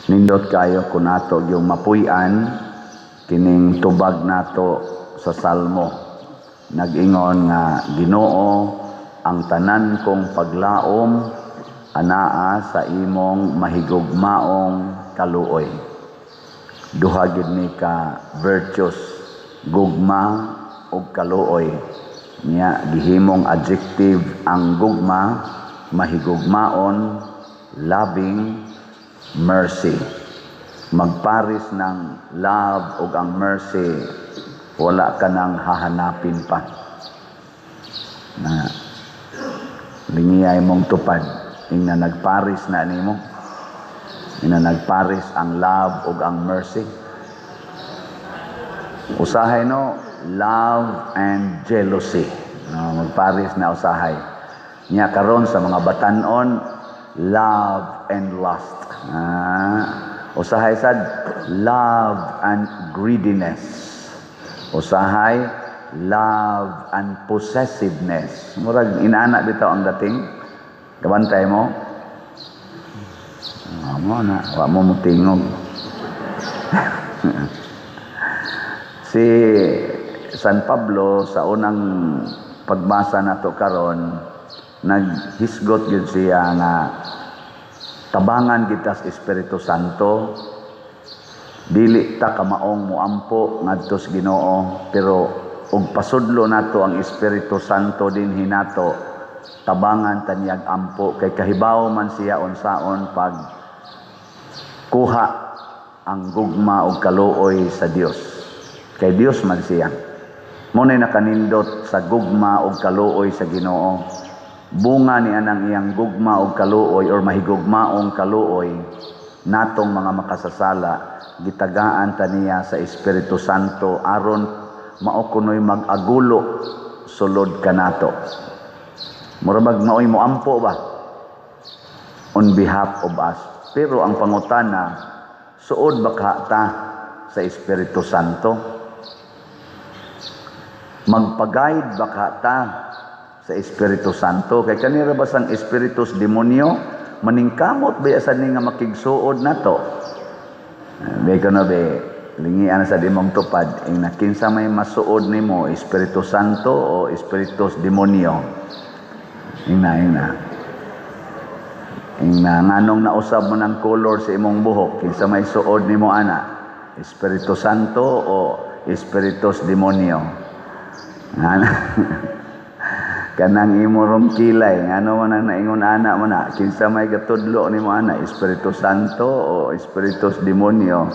Nindot kayo kung nato yung mapuy-an kining tubag nato sa Salmo. Nag-ingon nga, "Ginoo, ang tanan kong paglaom anaa sa imong mahigugmaong kaluoy." Duha gid ni ka virtues, gugma ug kaluoy. Nya gihimong adjective ang gugma, mahigugmaon, loving mercy. Magparis ng love ug ang mercy, wala ka nang hahanapin pa. Na lingiyay mong tupad ingna nagparis na nimo. Ingna nagparis ang love ug ang mercy. Usahay no, love and jealousy. No, magparis na usahay. Nya karon sa mga batanon, love and lust. Usahay sad, love and greediness. Usahay, love and possessiveness. Murag inana bitaw ang dating. Kabantay mo? Mo na, wa mo mutingog. Si San Pablo, sa unang pagbasa nato karon, naghisgot gyud siya nga tabangan kita sa Espiritu Santo. Dili ta kamaong muampo ngadto sa Ginoo, pero og pasudlo nato ang Espiritu Santo dinhi nato, tabangan ta niyag ampo kay kahibaw man siya unsaon pag kuha ang gugma ug kaluoy sa Dios, kay Dios man siya. Mo na nakanindot sa gugma ug kaluoy sa Ginoo. Bunga ni anang iyang gugma ug kaluoy or mahigugmaong kaluoy natong mga makasasala, gitagaan ta niya sa Espiritu Santo aron mao kunoy mag-agulo sulod kanato. Mura bag maoy moampo ba on behalf of us. Pero ang pangutana, suod ba ka ta sa Espiritu Santo? Magpag-guide ba ka ta sa Espiritu Santo? Kay kanira ba sang espiritus demonyo, maningkamot ba sa ni nga makigsuod nato? Be ko na be, lingian sa imong tupad, ing kinsa may masuod nimo, Espiritu Santo o espiritus demonyo? Ingna, ingna. Ingna, nganong nausab mo ng color sa imong buhok, kinsa may suod nimo ana? Espiritu Santo o espiritus demonyo? Ana. Kanang imo rong kilay, ngano man ang naingon ana mo na, kinsa may gatudlo nimo ana, Espiritu Santo o espiritus demonyo?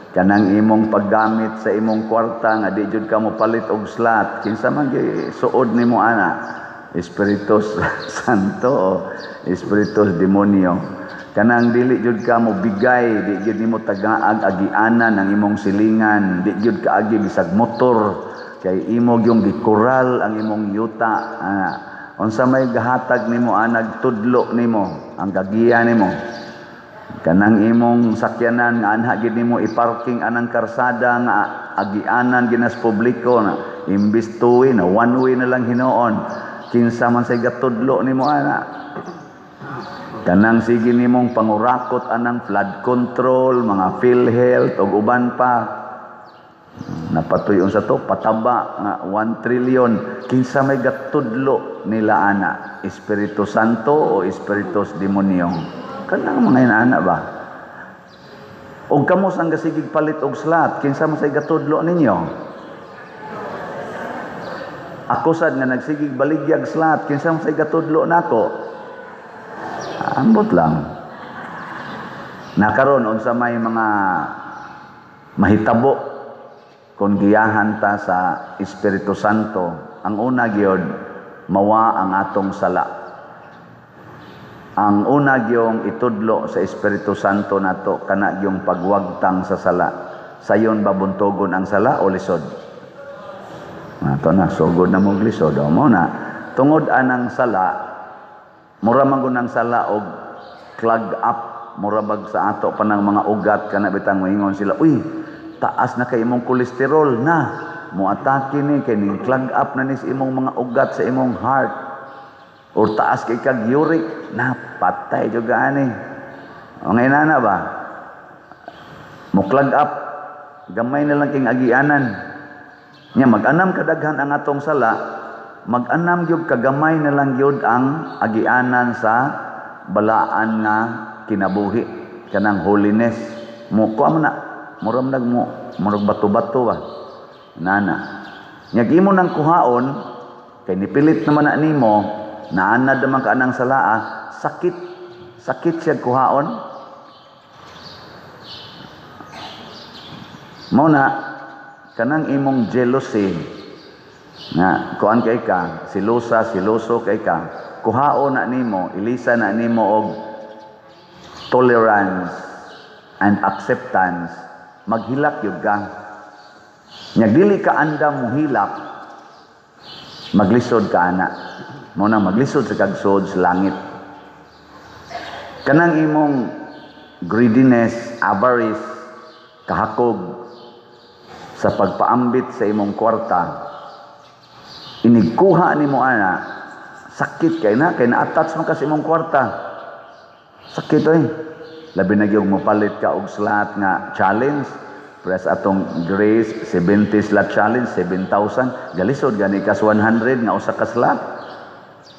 Kanang imong paggamit sa imong kwarta nga di jud ka mo palit og slot, kinsa man gi suod nimo ana? Espiritus Santo o espiritus demonyo? Kanang dili jud ka mo bigay, di jud nimo tagaag agianan ang imong silingan, di jud ka agi bisag motor kay imo gyung gikural ang imong yuta ana. Unsa may gahatag nimo anag tudlo nimo ang gagiya nimo? Kanang imong sakyanan nga anha gid nimo i-parking anang karsada nga agianan ginas publiko na imbis two way na one way na lang hinuon, kinsa man say gatudlo nimo ana? Kanang sige nimong pangurakot anang flood control, mga PhilHealth ug uban pa, napatuy sa to pataba nga 1 trillion, kinsa may gatudlo nila ana, Espiritu Santo o espiritus demonyo? Kanang mga inaana ba? Og kamo sang gasigig palit og slot, kinsa man say gatudlo ninyo? Ako sad nga nagsigig baligyag slot, kinsa man say gatudlo nako? Ambot lang. Nakaron, unsa may mga mahitabo kung giyahan ta sa Espiritu Santo? Ang una gyud, mawa ang atong sala. Ang una gyung itudlo sa Espiritu Santo nato kana gyung pagwagtang sa sala. Sayon ba buntogon ang sala o lisod? Ato na sugod na mo lisod o mo na. Tungod anang sala, mura man gud ang sala og clog up, mura bag sa ato pa ng mga ugat kana bitang moingon sila, "Uy, taas na kay imong kolesterol na." Moatake ni kay ning clog up na ni sa imong mga ugat sa imong heart. Or taas kay kag uric na, patay jud ani. O ngayon na ba? Mo clog up, gamay na lang king agianan. Nya mag-anam kadaghan ang atong sala, mag-anam gyud kagamay na lang gyud ang agianan sa balaan nga kinabuhi, kanang holiness. Mo kuha mo na, murag nag mo, murag bato-bato ba. Nana. Nya imo nang kuhaon kay nipilit naman na nimo, naanad naman ka anang salaa, sakit, sakit siya kuhaon. Mao na kanang imong jealousy nga kuan kay ka, silosa, siloso kay ka, kuhaon na nimo, ilisa na nimo og tolerance and acceptance, maghilak gyud ka. Nya dili ka andam mohilak, maglisod ka ana. Mao na maglisod sa kagsod sa langit. Kanang imong greediness, avarice, kahakog sa pagpaambit sa imong kwarta, inigkuha nimo ana, sakit kay na, kay na-attach man ka sa imong kwarta. Sakit oy. Labi na gyud mopalit ka og slot nga challenge. Press atong Grace 70 slot challenge 7,000, galisod gani kas 100 nga usa ka slot.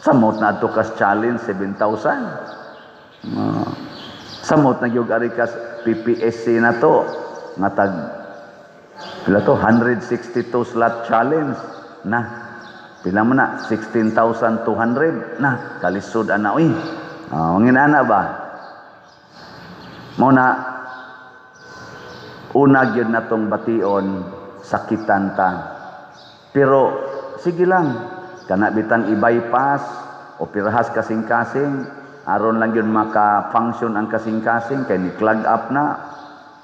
Samot na adto kas challenge 7,000. Samot na gyud ari kas PPSC na to nga tag pila to, 162 slot challenge na pila man na, 16,200 na, kalisod ana oy. Nginana ba? Mao na una gyud natong bation, sakitan ta. Pero sige lang, kana bitang i-bypass o pirahas kasing-kasing, aron lang gyud maka-function ang kasing-kasing kay ni clog up na.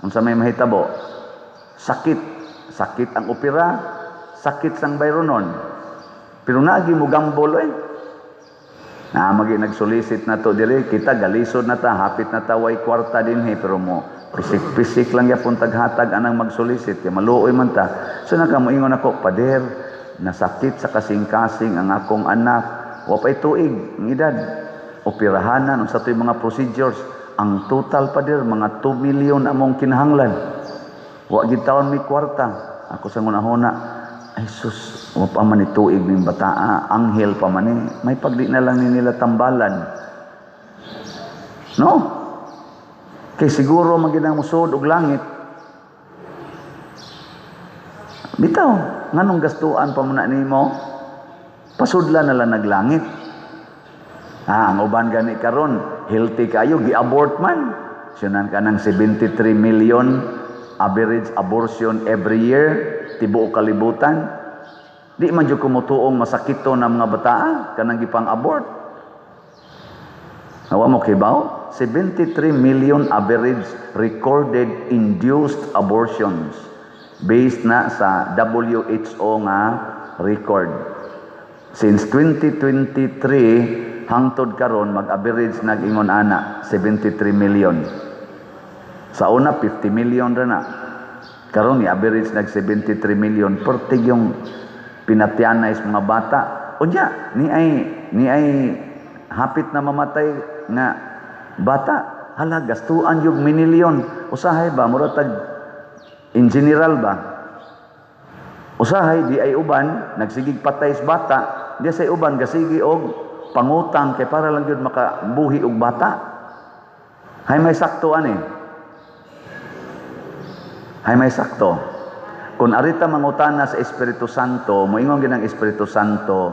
Unsa may mahitabo? Sakit, sakit ang opera, sakit sang bayronon. Pero naagi mo gambol eh. Na magi nagsolicit na to dire, kita galisod na ta, hapit na ta way kwarta dinhi, pero mo pisik-pisik lang yapon taghatag anang magsolicit kay maluoy man ta. So naka moingon ako, "Pader, nasakit sa kasing-kasing ang akong anak, wa pay tuig ang edad, operahanan unsa to'y mga procedures, ang total, pader, mga 2 million among kinahanglan. Wa gid taon may kwarta." Ako sa ngunahuna, "Ay sus, wa pa man ni tuig ning bataa, anghel pa man ni, may pagdi na lang ni nila tambalan." No? Kay siguro man gid ang musod og langit. Bitaw, nganong gastuan pa man na nimo? Pasudla na lang naglangit. Ah, ang uban gani karon, healthy kayo, gi-abort man. Sunan ka ng 73 million average abortion every year, tibuok kalibutan. Di man jud kumutuong masakito na mga bataa kanang gipang-abort. Awa mo kibaw? 73 million average recorded induced abortions based na sa WHO nga record. Since 2023 hangtod karon, mag-average nag-ingon ana 73 million. Sa una 50 million ra na. Karon ni average nag 73 million pertig yung pinatyanay sa mga bata. Unya ni ay hapit na mamatay nga bata. Hala, gastuan yung minilyon. Usahay ba mura tag in general ba? Usahay di ay uban nagsigig patay sa bata, di say uban gasigi og pangutang kay para lang gyud makabuhi og bata. Hay may sakto ani. Hay may sakto. Kung arita mangutana sa Espiritu Santo, moingon gyud ang Espiritu Santo,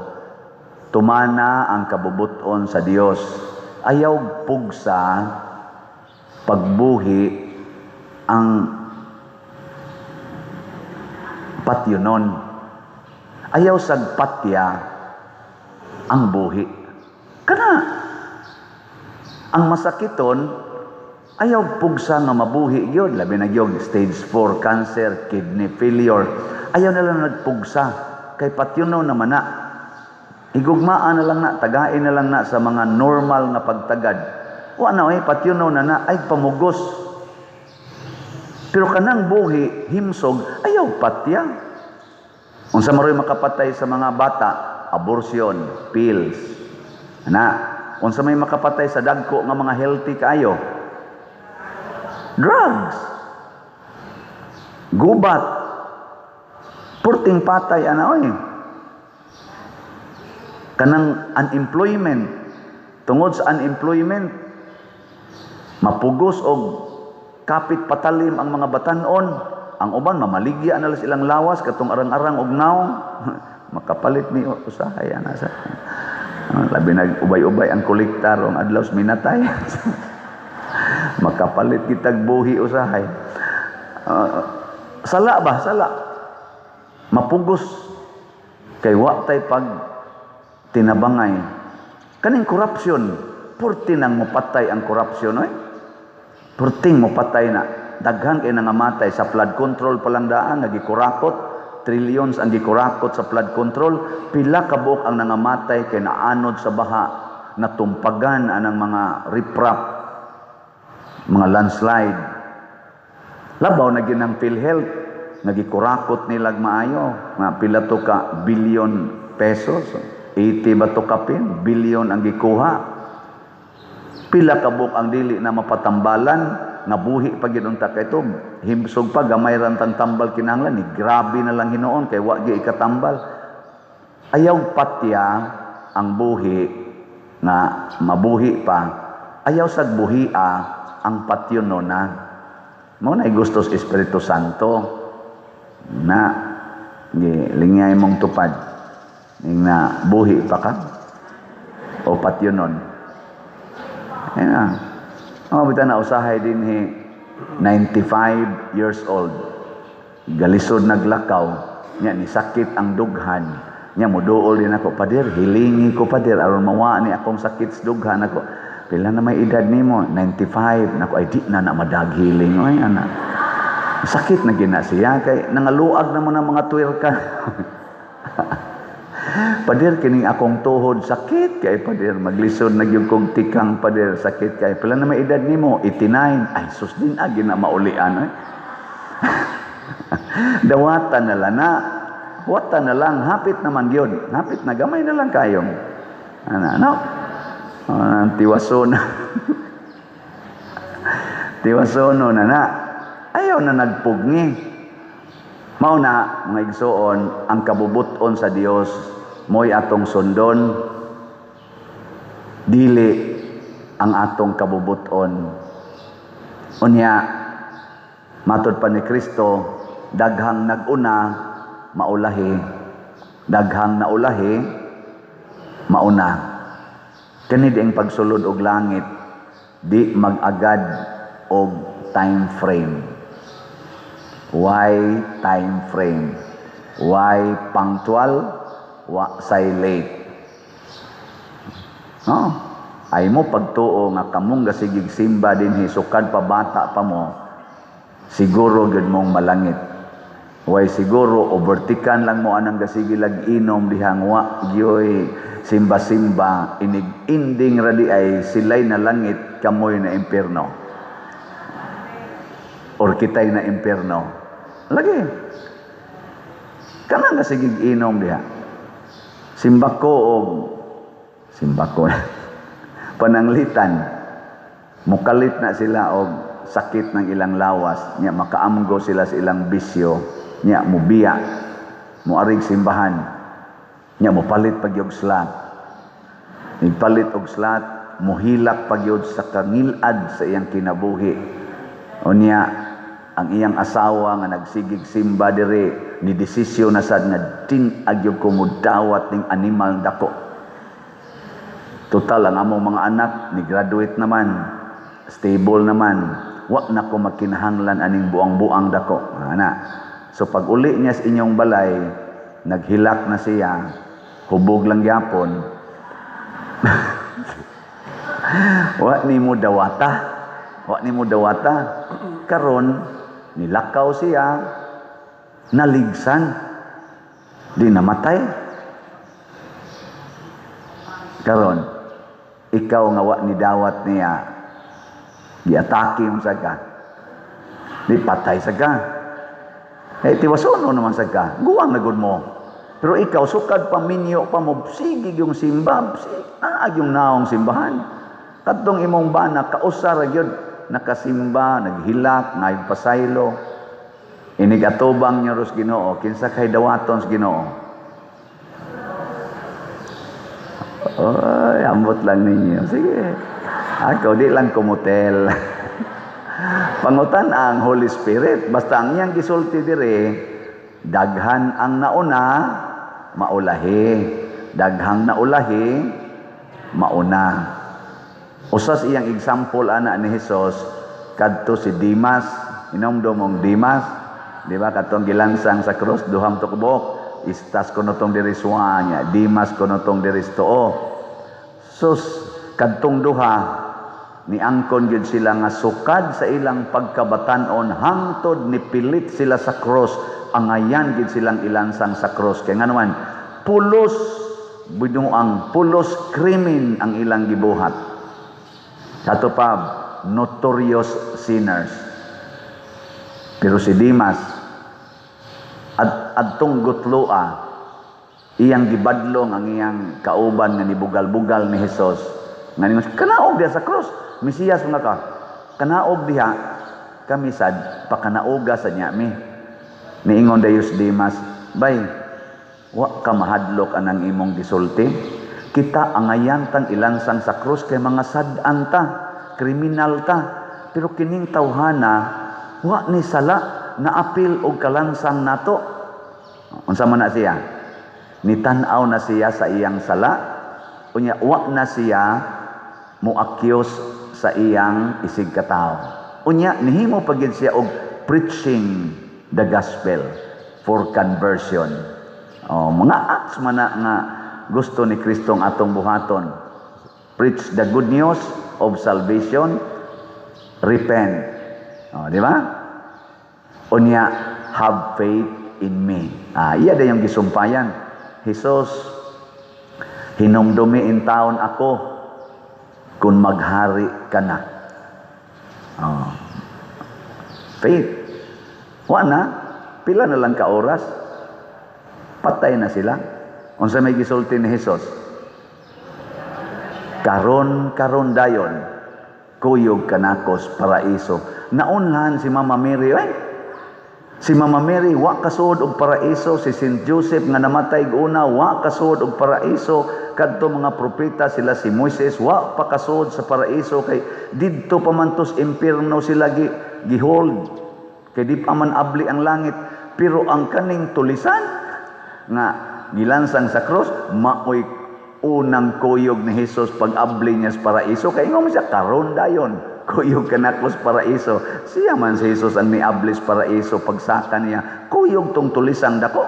tumana ang kabubuton sa Dios. Ayaw pugsa pagbuhi ang patyunon. Ayaw sag patya ang buhi. Kana ang masakiton, ayaw pugsa nga mabuhi gyud, labi na gyud stage 4 cancer, kidney failure. Ayaw na lang nagpugsa kay patyunon naman na. Igugmaan na lang na, tagain na lang na sa mga normal nga pagtagad. Wa na oy, patyunon na na ay pamugos. Pero kanang buhi himsog, ayaw patya. Unsa maroy makapatay sa mga bata? Abortion, pills. Ana, unsa may makapatay sa dagko nga mga healthy kaayo? Drugs. Gubat. Purting patay ana oy. Kanang unemployment. Tungod sa unemployment, mapugos og kapit patalim ang mga batanon. Ang uban mamaligya na lang silang lawas katong arang-arang og naong. Makapalit ni usahay ana sa. Labi nag ubay-ubay ang kolekta rong adlaw sa minatay. Makapalit kitag buhi usahay. Sala ba? Sala. Mapugos kay wa tay pag tinabangay. Kaning corruption, purti nang mopatay ang corruption oy. Purting mopatay na. Daghan kay nangamatay sa flood control pa lang daan nga gikurakot, trillions ang gikurakot sa flood control, pila ka buok ang nangamatay kay naanod sa baha, natumpagan anang mga riprap, mga landslide. Labaw na ginang PhilHealth, nagikurakot nilag maayo, nga pila to ka billion pesos, 80 ba to kapin, billion ang gikuha. Pila ka buok ang dili na mapatambalan, nga buhi pa gyud unta kay ito, himsog pa gamay ra tang tambal kinahanglan ni grabe na lang hinuon kay wa gyud ikatambal. Ayaw patya ang buhi nga mabuhi pa, ayaw sad buhia ang patyon na. Mao na gusto sa Espiritu Santo na gi lingay mong tupad ning na buhi pa ka o patyonon. Ayun na. Mga bitaw na usahay dinhi 95 years old. Galisod naglakaw, nya ni sakit ang dughan. Nya moduol din ako, "Pader, hilingi ko, pader, aron mawa ni akong sakit sa dughan ako." "Pila na may edad nimo?" "95." "Nako, ay di na na madaghiling oy, ana." Sakit na gina siya kay nangaluag na mo ng mga tuwerka. "Pader, kining akong tuhod sakit kay, pader, maglisod na gyud kog tikang, pader, sakit kay." "Pila na may edad nimo?" "89." "Ay sus, din agi na maulian oy." Dawatan na lang na. Wata na lang, hapit naman gyud. Hapit na gamay na lang kayong. Ana, no? Tiwason. Tiwasono na na. Ayaw na nagpugni. Mao na, mga igsoon, ang kabubuton sa Dios mo'y atong sundon, dili ang atong kabubuton. Unya, matod pa ni Kristo, daghang nag-una, maulahi. Daghang naulahi, mauna. Kani di ang pagsulod og langit, di mag-agad og time frame. Why time frame? Why punctual? Wa say late? No? Ay mo pagtuo nga kamong gasigig simba dinhi sukad pa bata pa mo, siguro gyud mong malangit. Way siguro overtikan lang mo anang gasigi lag inom dihang wa gyoy simba-simba, inig ending ra di ay sila'y na langit, kamoy na impierno. Or kitay na impierno. Lagi. Kanang gasigig inom diha. Simbako og simbako pananglitan mukalit na sila og sakit ng ilang lawas nya makaamgo sila sa ilang bisyo, nya mubiya, muarig simbahan, nya mupalit pag og slot, ipalit og slot, muhilak pagyud sa kangilad sa iyang kinabuhi. Unya ang iyang asawa nga nagsigig simba diri ni desisyon na sad nga tin-ag gyud ko mudawat ning animal dako. Total, ang among mga anak ni graduate naman, stable naman, wa na ko magkinahanglan aning buang-buang dako. Ana. So pag uli niya sa inyong balay, naghilak na siya, hubog lang gyapon. Wa ni mo dawata. Wa ni mo dawata. Karon nilakaw siya, naligsan, di namatay. Karon, ikaw nga wa ni dawat niya, giatake mo sa ka. Di patay sa ka. Eh, tiwasono naman sa ka. Guwang na gud mo. Pero ikaw, sukad pa minyo pa mo, sige yung simba, sige, naag yung naong simbahan. Katong imong bana, kausa ra gyud, nakasimba, naghilak, pasaylo. Inig atubang niyo ros Ginoo, kinsa kay dawaton sa Ginoo? Oy, ambot lang ninyo. Sige. Ako di lang kumutel. Pangutan ang Holy Spirit. Basta ang iyang gisulti dire, daghan ang nauna, maulahi. Daghang naulahi, mauna. Usas iyang example ana ni Jesus kadto si Dimas, inomdom mong Dimas, di ba katong gilansang sa krus duhang tukbok, istas kuno tong diri suwa niya, Dimas kuno tong diri tuo. Sus, kadtong duha niangkon gyud sila nga sukad sa ilang pagkabatan-on hangtod nipilit sila sa cross, angayan gyud silang ilansang sa cross kay ngano man pulos binuang, pulos krimen ang ilang gibuhat. Kato pa, notorious sinners. Pero si Dimas at adtong gutloa, iyang gibadlong ang iyang kauban nga nibugal-bugal ni Jesus nga ningon, "Kanaog diha sa cross, Mesiyas nga ka, kanaog diha kami sad, pakanaoga sa niya mi." Niingon dayon si Dimas, "Bay, wa ka mahadlok anang imong gisulti? Kita angayan tang ilansang sa krus kay mga sad-an ta, kriminal ta, pero kining tawhana wa ni sala, naapil og kalansang nato." Unsa man na siya, nitan-aw na siya sa iyang sala, unya wa na siya moakyos sa iyang isig katawo. Unya nihimo pa gid siya og preaching the gospel for conversion. Oh, mga acts man na nga gusto ni Kristo ang atong buhaton. Preach the good news of salvation, repent. Oh, di ba? Unya, have faith in me. Ah, iya yung gisumpayan. "Jesus, hinumdumi in taon ako kung maghari ka na." Oh. Faith. Wa na, pila na lang ka oras, patay na sila. Unsa may gisulti ni Jesus? "Karon karon dayon, kuyog kanako sa paraiso." Naunhan si Mama Mary, eh. Si Mama Mary wa kasuod og paraiso, si Saint Joseph nga namatay una wa kasuod og paraiso, kadto mga propeta sila si Moises wa pa kasuod sa paraiso kay didto pa man to's impierno sila gi gihold. Kay di pa man abli ang langit, pero ang kaning tulisan nga gilansang sa cross maoy unang kuyog ni Jesus pag abli niya sa paraiso, kay ingon siya, "Karon dayon, kuyog kanako sa paraiso." Siya man si Jesus ang niabli sa paraiso, pagsaka niya, kuyog tong tulisang dako.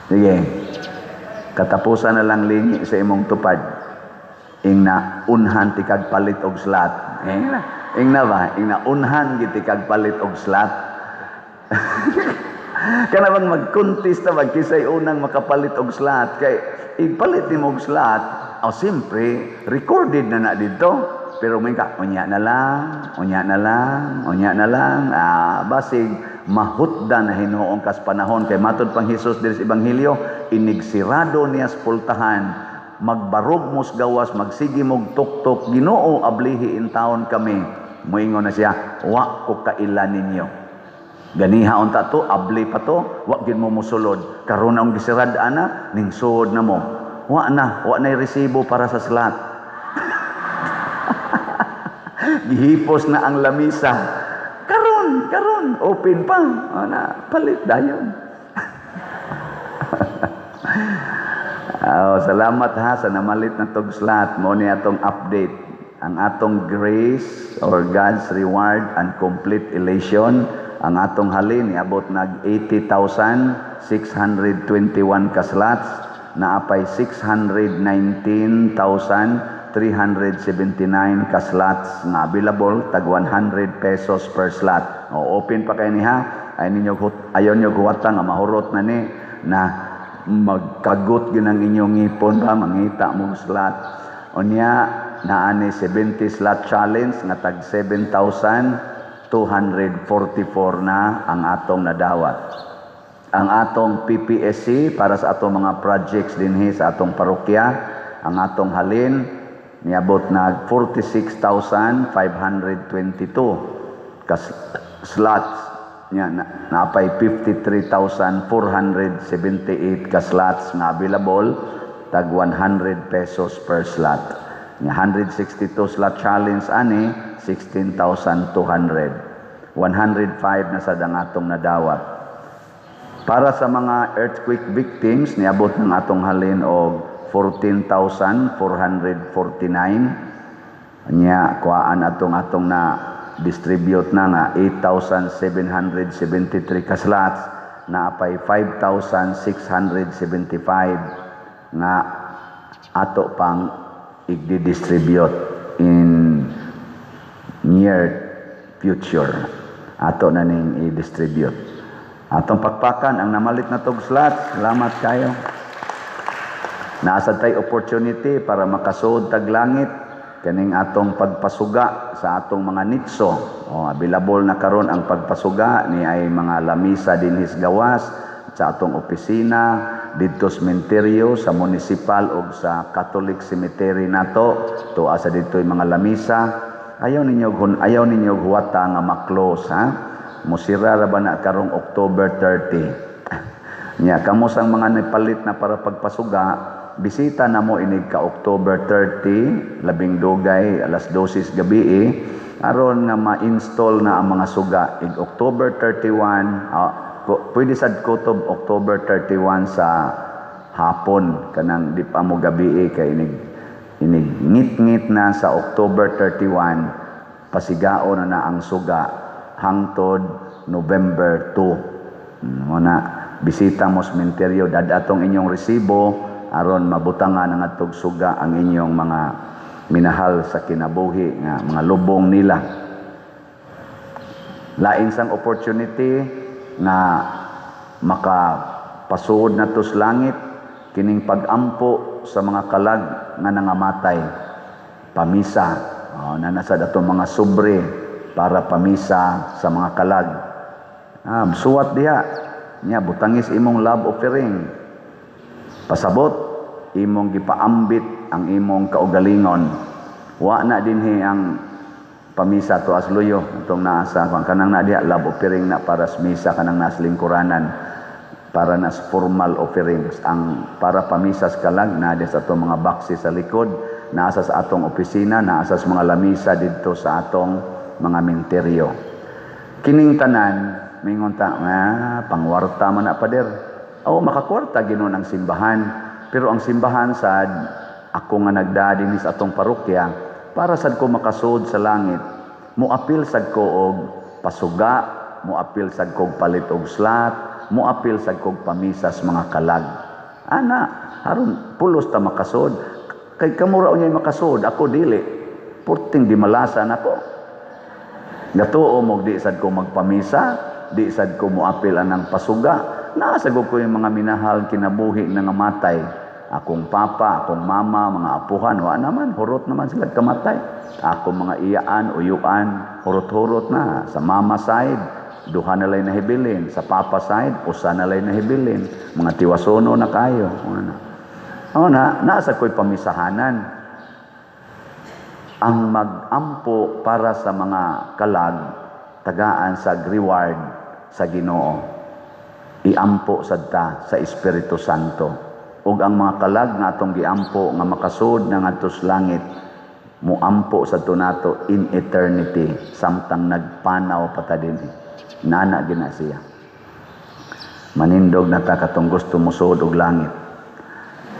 Sige, katapusan na lang lingi sa imong tupad. Ing na unhan ti kag palit og slat. Ing na ba? Ing na unhan gid ti kag palit og slat. Kana bang magkontest na magkisay unang makapalit og slat, kay ipalit nimo og slat, oh, siyempre recorded na na dito. Pero may ka, unya na lang, unya na lang, unya na lang, basig mahutda na hinuong kas panahon kay matud pang Jesus diri sa ebanghelyo, inigsirado niya sa pultahan, magbarog mos gawas, magsige mog tuktok, "Ginoo, ablihi in taon kami." Moingon na siya, "Wa ko kaila ninyo." Ganiha unta to, abli pa to, wa gid mo mosulod. Karon ang gisirad ana, ning suod na mo. Wa na, wa na resibo para sa slat. Gihipos na ang lamisa. Karon, karon, open pa. Ana, palit dayon. Oh, salamat ha sa namalit na tog slat. Mo ni atong update. Ang atong grace or God's reward and complete elation, ang atong halin niabot nag 80,621 ka slots, naapay 619,379 ka slots nga available, tag 100 pesos per slot. O, open pa kay niha. Ay ninyo ayon nyo huwata nga mahurot na ni na magkagot gyud ang inyong ngipon pa mangita mo slot. Unya naani 70 slot challenge nga tag 7,244 na ang atong nadawat. Ang atong PPSC para sa atong mga projects dinhi sa atong parokya, ang atong halin niabot nag 46,522. ka slots nya napay 53,478 ka slots nga available, tag 100 pesos per slot. Nya 162 slot challenge ani, 16,200. 105 na sad ang atong nadawat. Para sa mga earthquake victims, niabot ng atong halin og 14,449. Nya kuhaan atong atong na distribute na nga 8,773 ka slots, naapay 5,675 nga ato pang i-distribute in near future. Ato na ning i-distribute. Atong pakpakan ang namalit na tog slots. Salamat kayo. Naa sad tay opportunity para makasuod tag langit, kaning atong pagpasuga sa atong mga nitso. O, available na karon ang pagpasuga ni ay mga lamisa dinhis gawas sa atong opisina, didto sa sementeryo, sa municipal ug sa Catholic cemetery nato. Tuwa sa didto mga lamisa. Ayaw ninyo huwata nga ma-close, ha. Musira ra ba na karong October 30. Nya kamo sang mga nipalit na para pagpasuga, bisita na mo inig ka October 30, labing dugay alas 12 gabi eh, aron nga ma-install na ang mga suga ig October 31. Pwede sad kutob October 31 sa hapon, kanang di pa mo gabi eh, kay inig inig ngit-ngit na sa October 31, pasigao na na ang suga hangtod November 2. Mo na bisita mo sa sementeryo, dad-a tong inyong resibo aron mabutangan ang atog suga ang inyong mga minahal sa kinabuhi nga mga lubong nila. Lain sang opportunity nga makapasuod na sa langit, kining pag-ampo sa mga kalag nga nangamatay, pamisa. Oh, naa na sad atong mga sobre para pamisa sa mga kalag. Suwat diha nya, butangis imong love offering. Pasabot imong gipaambit ang imong kaugalingon. Wa na dinhi ang pamisa to asluyo itong naa sa kung kanang na diha, love offering na para sa misa, kanang nas lingkuranan, para nas formal offerings. Ang para pamisa sa kalag na sa atong mga boxes sa likod, naa sa atong opisina, naa sa mga lamisa didto sa atong mga menteryo. Kining tanan, mingon ta, "Ah, pangwarta man na, pader." Oh, makakwarta ginon ang simbahan, pero ang simbahan sad, ako nga nagdaa dinhi sa atong parokya, para sad ko makasuod sa langit, moapil sad ko og pasuga, moapil sad ko og palit og slot, moapil sad ko og pamisas mga kalag. Ana, aron pulos ta makasuod. Kay kamo ra unyay makasuod, ako dili. Purting di malasan ako. Gatuo mo di sad ko magpamisa, di sad ko moapil anang pasuga. Naa sad ko yung mga minahal kinabuhi na nga matay. Akong papa, akong mama, mga apuhan, wa naman, hurot naman sila kamatay. Ako mga iyaan, uyuan, hurot-hurot na. Sa mama side, duha na lay nahibilin. Sa papa side, usa na lay nahibilin. Mga tiwasono na kayo. Ano na, naa sa ko'y pamisahanan. Ang magampo para sa mga kalag, tagaan sa reward sa Ginoo. Iampo sad ta sa Espiritu Santo. Ug ang mga kalag nga atong giampo nga makasud na ngadto sa langit, muampo sa nato in eternity samtang nagpanaw pa ta dinhi. Nana gina siya. Manindog na ta katong gusto mosuod og langit.